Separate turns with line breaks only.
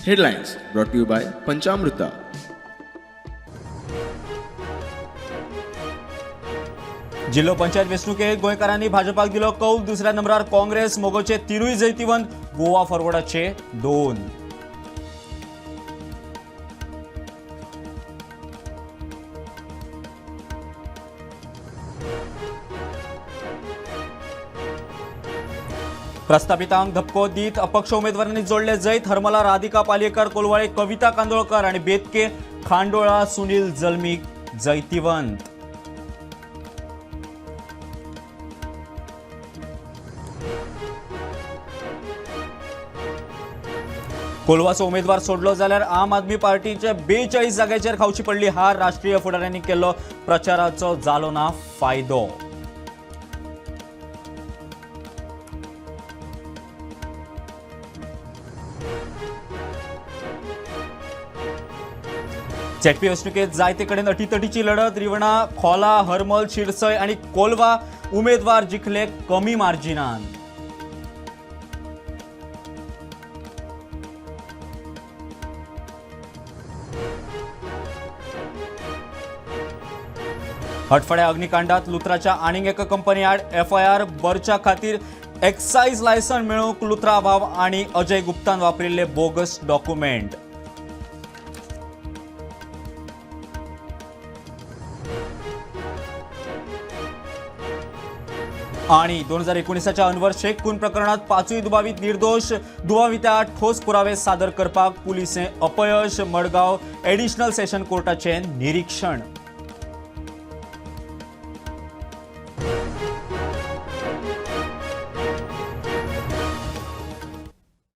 Headlines brought to you by Panchamruta.
जिल्हो पंचायत वेंचणुकेत गोंयकारांनी भाजपाक दिलो कौल. दुसऱ्या नंबरार काँग्रेस. मगोचे तिनूय जैतिवंत, गोवा फॉरवर्डाचे 2. प्रस्थापितांक धपको दीत अपक्ष उमेदवारांनी जोडले जैत. हरमला राधिका पालयेकर, कोलवाळे कविता कांदोळकर आणि बेतके खांडोळा सुनील जल्मी जैतिवंत. कोलवाचो उमेदवार सोडलो जाल्यार आम आदमी पार्टीचे 42 जाग्याचेर खावची पडली हार. राष्ट्रीय फुडाऱ्यांनी केल्लो प्रचाराचो जालो ना फायदो. झेडपी वेंचणुकेत जायते कडेन अटीतटीची लढत. रिवणा, खोला, हरमल, शिरसय आणि कोलवा उमेदवार जिखले कमी मार्जिनान. हटफड्या अग्निकांडात लुत्राच्या आनीक एका कंपनी आड एफआयआर. बरच्या खातीर एक्सायज लायसन मेळोवंक लुत्रा वाव आणि अजय गुप्तान वापरिल्ले बोगस डॉक्युमेंट. आणि 2019च्या अनवर शेख खून प्रकरणात 5 दुबावीत निर्दोष. दुबाविता ठोस पुरावे सादर करपाक पुलिसें अपयश. मडगांव एडिशनल सेशन कोर्टाचे निरीक्षण.